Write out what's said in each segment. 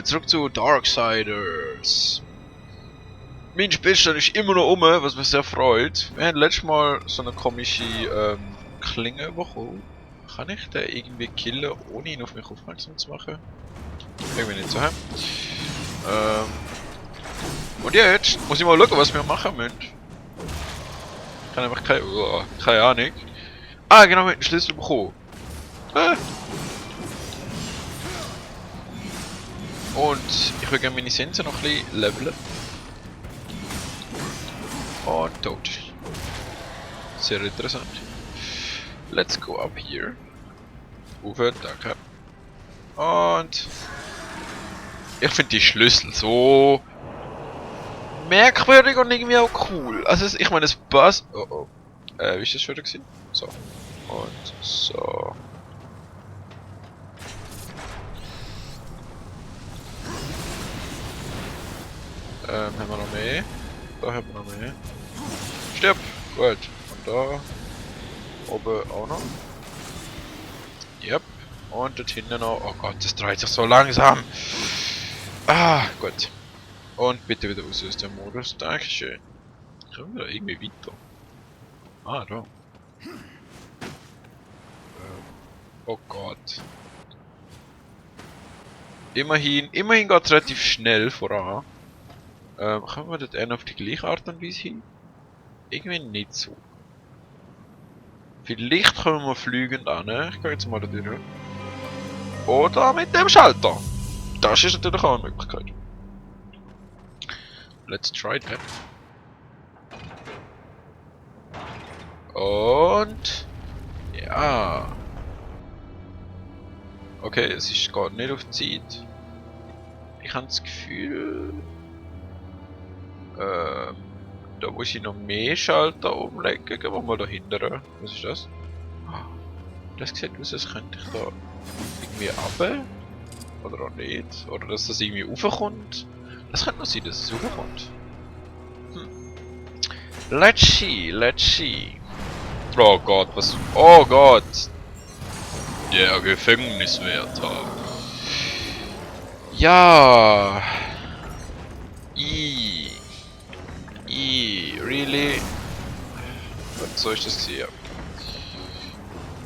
willkommen zurück zu Darksiders. Mein Spielstand ist immer noch um, was mich sehr freut. Wir haben letztes Mal so eine komische Klinge bekommen. Kann ich den irgendwie killen, ohne ihn auf mich aufmerksam zu machen? Irgendwie nicht so. Und jetzt muss ich mal schauen, was wir machen müssen. Ich habe einfach keine Ahnung. Ah, genau, wir haben den Schlüssel bekommen. Und ich will gerne meine Sense noch ein bisschen leveln. Und tot. Sehr interessant. Let's go up here. Uwe, danke. Und ich finde die Schlüssel so merkwürdig und irgendwie auch cool. Also ich meine, es passt. Oh oh. Wie ist das schon gewesen? So. Und so. Haben wir noch mehr? Da haben wir noch mehr. Stirb! Gut. Und da oben auch noch. Yep. Und dort hinten noch. Oh Gott, das dreht sich so langsam. Ah, gut. Und bitte wieder aus dem Modus. Dankeschön. Kommen wir da irgendwie weiter? Ah, da. Oh Gott. Immerhin geht es relativ schnell voran. Kommen wir dort auf die gleiche Art und Weise hin? Irgendwie nicht so. Vielleicht kommen wir fliegend an. Ich gehe jetzt mal da durch. Oder mit dem Schalter. Das ist natürlich auch eine Möglichkeit. Let's try that. Und ja. Okay, es ist gerade nicht auf die Zeit. Ich habe das Gefühl, da muss ich noch mehr Schalter umlegen. Gehen wir mal dahinter. Was ist das? Das sieht aus, als könnte ich da irgendwie runter. Oder auch nicht. Oder dass das irgendwie raufkommt. Das könnte noch sein, dass es raufkommt. Let's see. Oh Gott, was. Oh Gott! Der Gefängniswärter. Ja. Really? Was soll ich das sehen?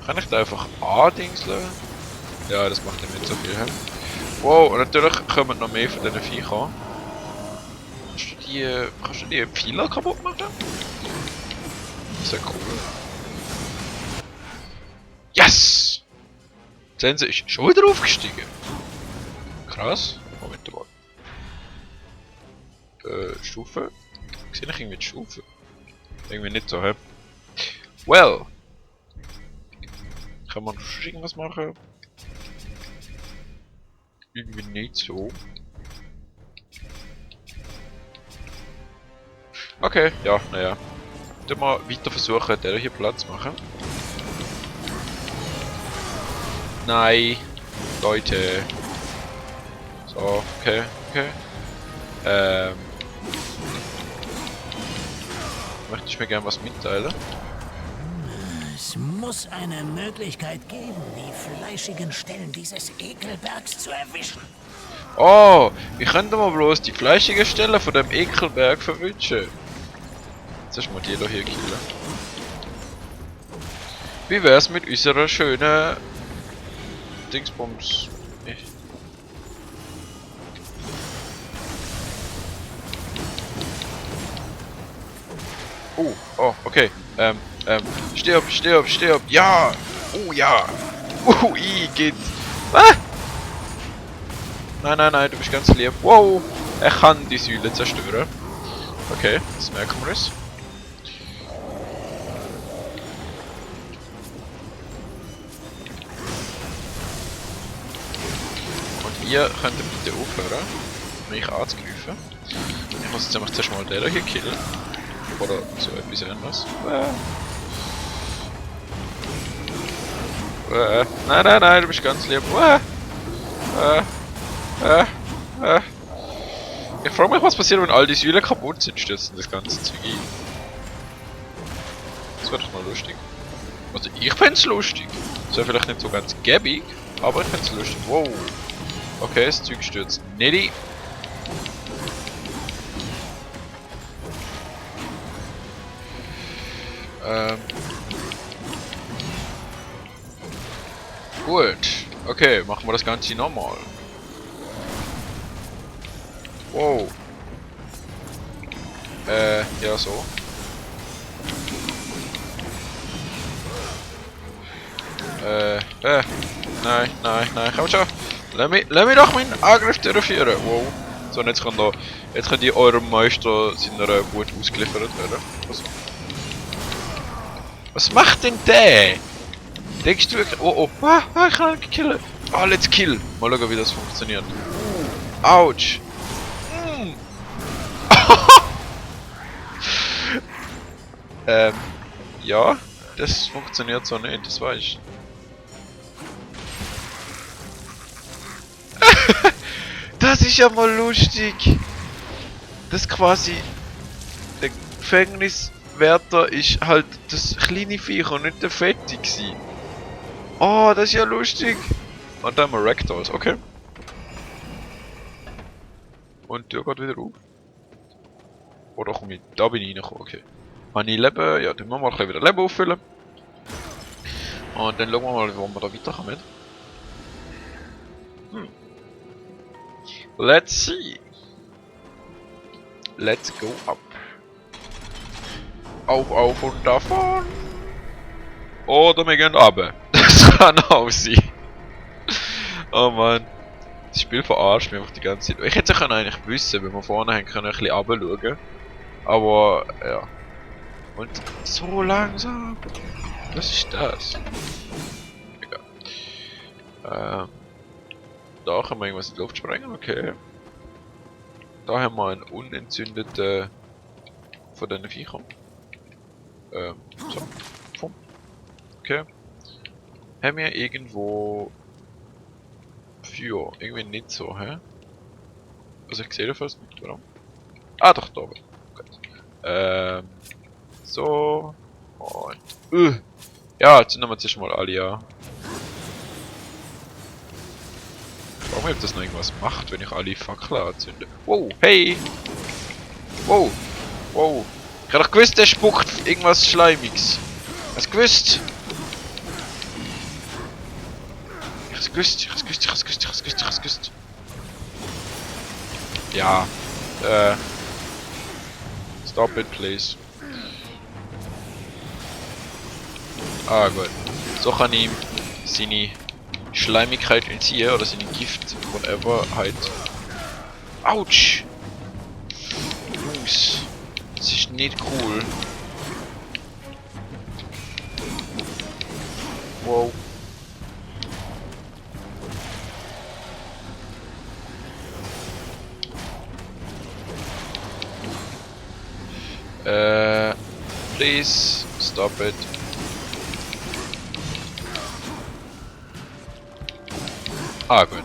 Kann ich da einfach andingseln? Ja, das macht ja nicht so viel. Wow, und natürlich kommen noch mehr von diesen Viechern. Kannst du die Pfeiler kaputt machen? Das ist ja cool. Yes! Sense ist schon wieder aufgestiegen. Krass. Moment mal. Stufe? Sehe ich irgendwie die Stufe? Irgendwie nicht so, hä? Well! Kann man schon irgendwas machen? Irgendwie nicht so. Okay, ja, naja. Dann mal weiter versuchen, den hier Platz zu machen. Nein, Leute. So, okay. Möchte ich mir gerne was mitteilen? Es muss eine Möglichkeit geben, die fleischigen Stellen dieses Ekelbergs zu erwischen. Oh, ich könnte mal bloß die fleischigen Stellen von dem Ekelberg verwünschen. Jetzt erstmal die hier killen. Wie wär's mit unserer schönen Dingsbums? Oh, okay. Stirb. Ja! Oh ja! Geht! Ah! Nein, du bist ganz lieb. Wow! Er kann die Säule zerstören. Okay, das merken wir uns. Und ihr könnt bitte aufhören, mich anzugreifen. Ich muss jetzt einfach zuerst mal den hier killen. Oder so etwas anderes. Nein, du bist ganz lieb. Ich frage mich, was passiert, wenn all die Säulen kaputt sind, stürzen das ganze Zeug ein. Das wäre doch mal lustig. Also ich fände es lustig. Das wäre vielleicht nicht so ganz gäbig, aber ich fände es lustig. Wow. Okay, das Zeug stürzt nicht ein. Gut. Okay, machen wir das Ganze nochmal. Wow. Ja so. Nein, nein, nein, komm schon. Lass mich doch meinen Angriff durchführen. Wow. So, und jetzt kann die eurem Meister seiner gut ausgeliefert werden. Was macht denn der? Denkst du wirklich... Oh, oh. Ich kann ihn killen. Ah, let's kill. Mal schauen, wie das funktioniert. Autsch. Ja. Das funktioniert so nicht, das weiß ich. Das ist ja mal lustig. Das quasi... Der Gefängniswärter ist halt das kleine Viech und nicht der Fette gsi. Oh, das ist ja lustig. Und dann haben wir Rectals, okay. Und die Tür geht wieder auf. Oder komme ich... Da bin ich reingekommen, okay. Habe ich Leben? Ja, dann müssen wir mal wieder Leben auffüllen. Und dann schauen wir mal, wo wir da weiterkommen. Let's see. Let's go up. Auf und davon. Oder wir gehen runter. Das kann auch sein. Oh Mann. Das Spiel verarscht mich einfach die ganze Zeit. Ich hätte es eigentlich wissen, wenn wir vorne haben können, ein bisschen runterschauen. Aber, ja. Und so langsam. Was ist das? Egal. Da können wir irgendwas in die Luft sprengen, okay. Da haben wir einen unentzündeten von diesen Viechern. So. Pum. Okay. Haben wir irgendwo Feuer? Irgendwie nicht so, hä? Also ich sehe das fast nicht, warum? Ah, doch, da oben. Gut. So. Und. Ja, jetzt zünden wir zuerst mal alle an. Warum ob das noch irgendwas macht, wenn ich alle Fackeln anzünde? Wow, hey! Wow, wow. Ich hab doch gewusst, der spuckt irgendwas Schleimiges. Hast du gewusst? Ich hab's gewusst. Ja. Stop it, please. Ah, gut. So kann ich ihm seine Schleimigkeit entziehen oder seine Gift, whatever, halt. Autsch! Jungs, das ist nicht cool. Wow. Please stop it. Ah gut.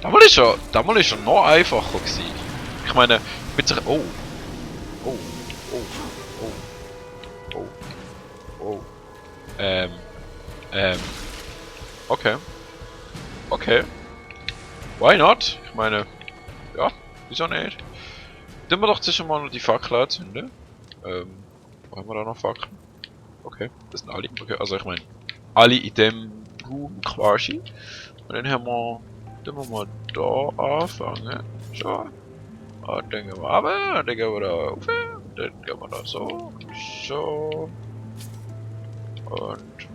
Damals ist schon noch einfacher gewesen. Ich meine, mit sich... Oh. Okay. Okay. Why not? Ich meine, ja, wieso nicht? Tun wir doch zuerst mal noch die Fackel anzünden. Wo haben wir da noch Fackeln? Okay, das sind alle. Okay, also ich meine, alle in dem Raum quasi. Und dann haben wir, tun wir mal da anfangen. So. Und dann gehen wir runter, und dann gehen wir da rauf, und dann gehen wir da so. So. Und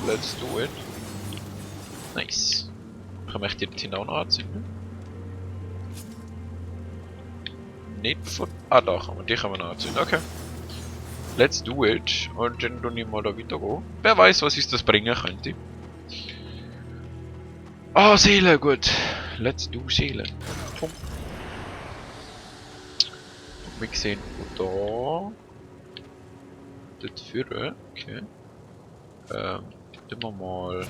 let's do it. Nice. Kann ich die Tina auch noch anzünden? Nicht von... Ah doch, und die kann man noch anzünden, okay. Let's do it. Und dann tue ich mal da weitergehen. Wer weiß, was uns das bringen könnte. Ah, oh, Seele, gut. Let's do Seele. Pum. Und wir sehen da... Das führen, okay. Tun wir mal...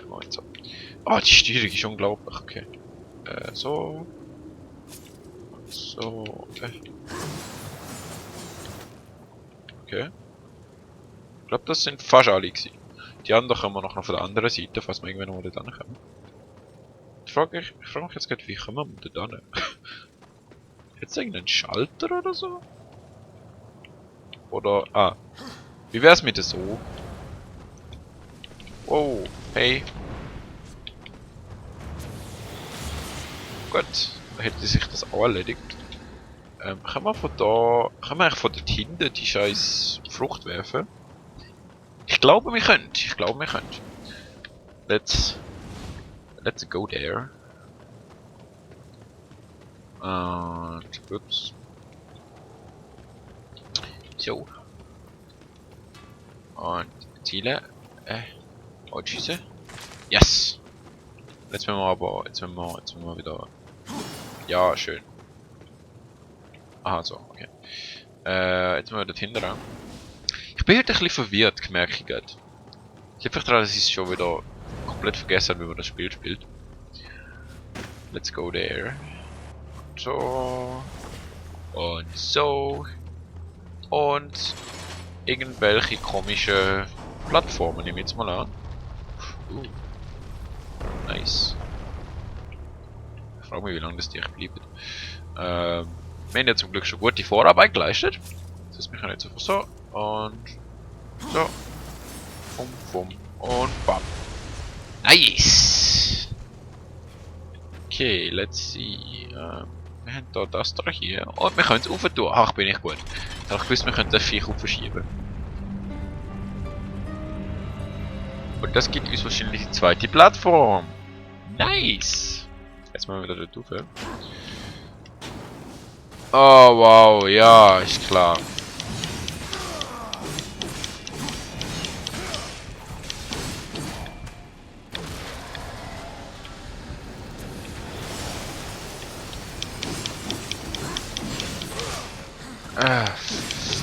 Moment so. Ah, die Steuerung ist unglaublich, okay. So. So, okay. Okay. Ich glaube, das sind fast alle gewesen. Die anderen kommen noch von der anderen Seite, falls wir irgendwann mal dort ankommen. Ich frage mich jetzt gerade, wie kommen wir da hin? Jetzt irgendeinen Schalter oder so? Oder, wie wär's mit so? Oh, hey. Gut, dann hätte sich das auch erledigt. Können wir eigentlich von dort hinten die scheiß Frucht werfen? Ich glaube, wir können. Let's go there. Und, ups. So. Und Ziele. Und schießen. Yes! Jetzt müssen wir wieder. Ja, schön. Aha, so, okay. Jetzt müssen wir dort hinten ran. Ich bin heute ein bisschen verwirrt, merke ich gerade. Ich habe vielleicht daran, dass ich es schon wieder komplett vergessen habe, wie man das Spiel spielt. Let's go there. So. Und so. Und irgendwelche komischen Plattformen, nehme ich jetzt mal an. Nice. Ich frage mich, wie lange das die echt bleibt. Wir haben ja zum Glück schon gute Vorarbeit geleistet. Das heißt, wir können jetzt einfach so und so. Bum, und bam. Nice! Okay, let's see. Wir haben da das da hier. Und wir können es rauf tun. Ach, bin ich gut. Ich habe gewusst, wir können das Viech verschieben. Und das gibt uns wahrscheinlich die zweite Plattform. Nice! Jetzt machen wir wieder dort rauf. Oh wow, ja, ist klar.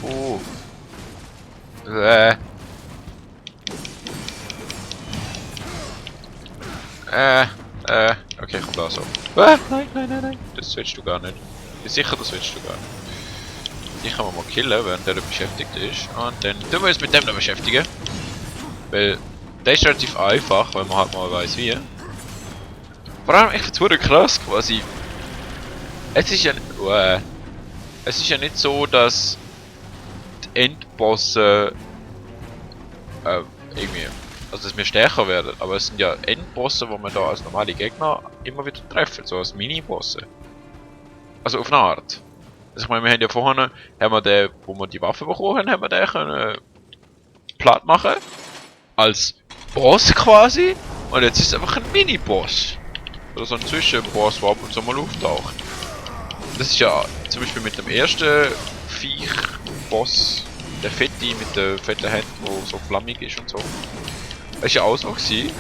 Puh. Okay, komm da so. Nein. Das willst du gar nicht. Ist sicher, das willst du gar nicht. Die kann man mal killen, während der beschäftigt ist. Und dann tun wir uns mit dem noch beschäftigen. Weil der ist relativ einfach, weil man halt mal weiss wie. Vor allem, ich finde es krass quasi. Es ist ja nicht so, dass die Endbosse irgendwie, also dass wir stärker werden, aber es sind ja Endbosse, wo man da als normale Gegner immer wieder treffen, so als Mini-Bosse. Also auf eine Art. Also ich meine, wir haben ja vorhin, haben wir den, wo wir die Waffe bekommen haben wir den können platt machen. Als Boss quasi. Und jetzt ist es einfach ein Mini-Boss. Oder so ein Zwischenboss, der ab und zu mal auftaucht. Das ist ja zum Beispiel mit dem ersten Viech-Boss, der Fetti mit der fetten Hand, wo so flammig ist und so. Das ist ja auch so gewesen.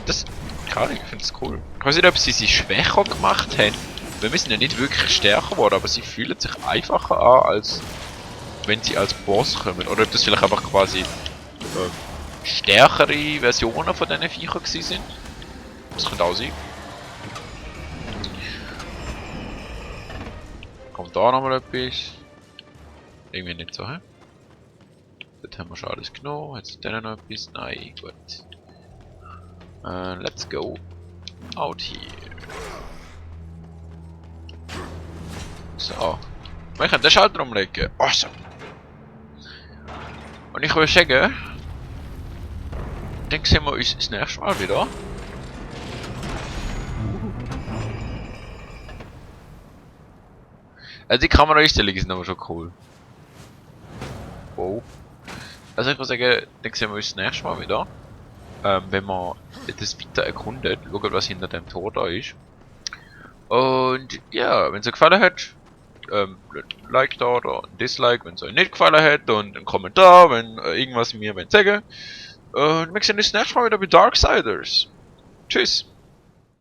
Das, keine Ahnung, ich finde das cool. Ich weiß nicht, ob sie schwächer gemacht haben. Weil wir sind ja nicht wirklich stärker geworden, aber sie fühlen sich einfacher an, als wenn sie als Boss kommen. Oder ob das vielleicht einfach quasi stärkere Versionen von diesen Viechern gewesen sind. Das könnte auch sein. Kommt da nochmal etwas? Irgendwie nicht so, hä? Dort haben wir schon alles genommen. Jetzt dann noch etwas? Nein, gut. Let's go. Out here. So. Wir können den Schalter umlegen. Awesome. Und ich würde sagen, dann sehen wir uns das nächste Mal wieder. Also die Kameraeinstellungen sind aber schon cool. Wow. Also ich würde sagen, dann sehen wir uns das nächste Mal wieder. Wenn wir das weiter erkundet, schauen, was hinter dem Tor da ist. Und ja, wenn es euch gefallen hat, Like da oder ein Dislike, wenn es euch nicht gefallen hat, und ein Kommentar, wenn irgendwas mir sagen wollt. Und wir sehen uns das nächste Mal wieder bei Darksiders. Tschüss!